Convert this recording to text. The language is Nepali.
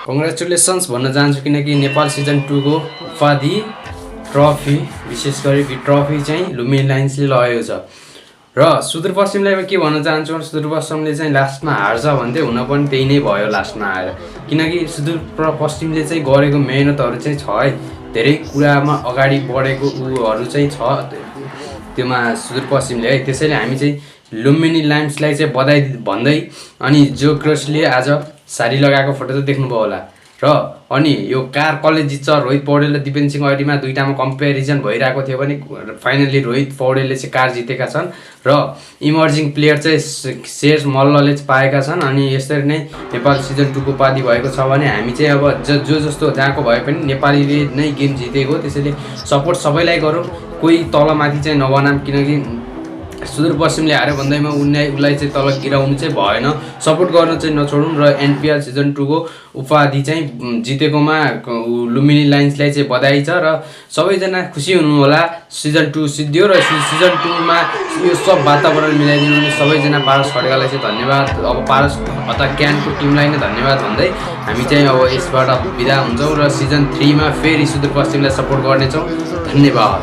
कङ्ग्रेचुलेसन्स भन्न चाहन्छु किनकि नेपाल सिजन 2 को उपाधि ट्रफी विशेष गरी ट्रफी चाहिँ लुम्बिनी लायन्सले लगेको छ र सुदूरपश्चिमलाई के भन्न चाहन्छु सुदूरपश्चिमले चाहिँ लास्टमा हार्छ भन्थे हुन पनि त्यही नै भयो लास्टमा आएर किनकि सुदूरपश्चिमले चाहिँ गरेको मेहनतहरू चाहिँ छ है धेरै कुरामा अगाडि बढेको उहरू चाहिँ छ त्योमा सुदूरपश्चिमले है त्यसैले हामी चाहिँ लुम्बिनी लायन्सलाई चाहिँ बधाई भन्दै अनि जोग्रसले आज साडी लगाएको फोटो त देख्नुभयो होला र अनि यो कार कसले जित्छ रोहित पौडेल र दिपेन सिंह ऐडीमा दुईटामा कम्पेरिजन भइरहेको थियो भने फाइनली रोहित पौडेलले चाहिँ कार जितेका छन् र इमर्जिङ प्लेयर चाहिँ शेष मल्लले पाएका छन् अनि यसरी नै नेपाल सिजन 2 को उपाधि भएको छ भने हामी चाहिँ अब जो जस्तो जहाँको भए पनि नेपालीले नै गेम जितेको त्यसैले सपोर्ट सबैलाई गरौँ कोही तलमाथि चाहिँ नबनाम किनकि सुदूरपश्चिमले हार्यो भन्दैमा उसलाई चाहिँ तल गिराउनु चाहिँ भएन सपोर्ट गर्न चाहिँ नछोडौँ र एनपिएल सिजन 2 को उपाधि चाहिँ जितेकोमा लुम्बिनी लायन्सलाई चाहिँ बधाई छ र सबैजना खुसी हुनु होला सिजन 2 सिद्धियो र सिजन 2 मा यो सब वातावरण मिलाइदिनु भने सबैजना पारस खड्कालाई चाहिँ धन्यवाद अब पारस अथवा क्यानको टिमलाई नै धन्यवाद भन्दै हामी चाहिँ अब यसबाट बिदा हुन्छौँ र सिजन 3 मा फेरि सुदूरपश्चिमलाई सपोर्ट गर्नेछौँ धन्यवाद